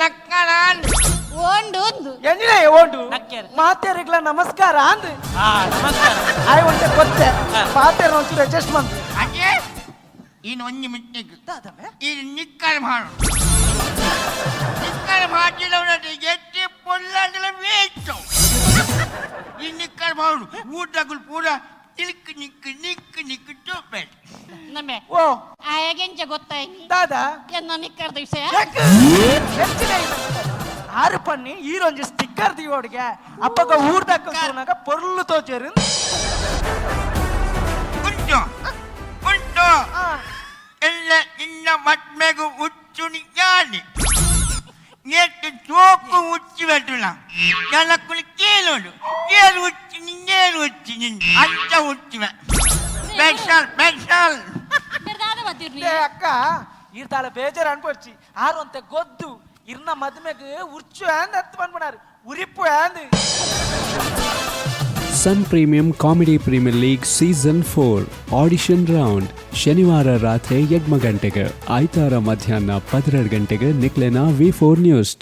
ನಕ್ಕಲಾನ್. ಓಂಡು ಒಂದು. ಎಂಜಿನ ಓಂಡು? ನಕ್ಕೆರ್. ಮಾತೆರಿಗ್ಲ ನಮಸ್ಕಾರ ಅಂದ್. ಆ, ನಮಸ್ಕಾರ. ಆಯ್ ಒಂತೆ ಗೊತ್ತೆ ಪಾತೆರ ಒಂಚೂರು ಅಡ್ಜಸ್ಟ್ ಮಂತ್. ಅದೇ ಇನ್ನು ಒಂಜಿ ಮಿಸ್ಟೇಕ್. ಇದು ನಿಕ್ಕಲ್ ಮಾಡು, ನಿಕ್ಕಲ್ ಮಾಡಿದವನ ಎತ್ತಿ ಪೊಲ್ಲಾಂಡಲ ವೇಸ್ಟ್. ಈ ನಿಕ್ಕಲ್ ಮಾಡು, ಊಟಗಳು ಪೂರ ತಿಲ್ಕ್ ನಿಕ್ ನಿಕ್ ನಿಕ್ ಟೂಪೆಟ್. ನಮ್ಮೆ. ಓ. ಆಯಾಗೆಂಚ ಗೊತ್ತಾಯ್ನಿ? ದಾದಾ? ಎನ್ನ ನಿಕ್ಕರ್ದ ವಿಷಯ. ಹೆಚ್ಚಿನ ಆರು ಪನ್ನಿ ಈರೊಂಜಿ ಸ್ಟಿಕ್ಕರ್ ದಿವೋಡಿಗೆ ಅಪ್ಪಗ ಊರ್ದಕ್ಕ ಪೊರ್ಲು ತೋಚೇರು. ಉಂಟು ಉಂಟು. ಎಲ್ಲ ನಿನ್ನ ಮದ್ಮೆಗು ಹುಚ್ಚು ಯಾನಿ ಏತು ಚೋಕು ಹುಚ್ಚಿ ಬೆಟ್ಟುನ ಜನಕ್ಕುಲು ಕೇಳೋಡು, ಏರು ಹುಚ್ಚಿ ನಿನ್ನೇರು ಹುಚ್ಚಿ ನಿನ್ ಅಂಚ ಹುಚ್ಚಿವೆ, ಸ್ಪೆಷಲ್ ಸ್ಪೆಷಲ್. ದಾದ ಬತ್ತಿರ್ನಿ. ಏ ಅಕ್ಕ, ಈರ್ತಾಳ ಬೇಜಾರು ಅನ್ಪೊಡ್ಚಿ. ಆರು ಅಂತೆ ಗೊದ್ದು ಇರ್ನ ಮದ್ಮೆಗ್ ಉರ್ಚು ಅಂದ್ ಹತ್ತು ಬಂದ್ಬಿಡಾರು ಉರಿಪ್ಪು ಅಂದ್. Sun premium comedy premier league season 4 audition round ಶನಿವಾರ ರಾತ್ರಿ 8 ಗಂಟೆಗೆ, ಐತಾರ ಮಧ್ಯಾಹ್ನ 12 ಗಂಟೆಗೆ ನಿಕ್ಲೆನ ವಿ ಫೋರ್ ನ್ಯೂಸ್.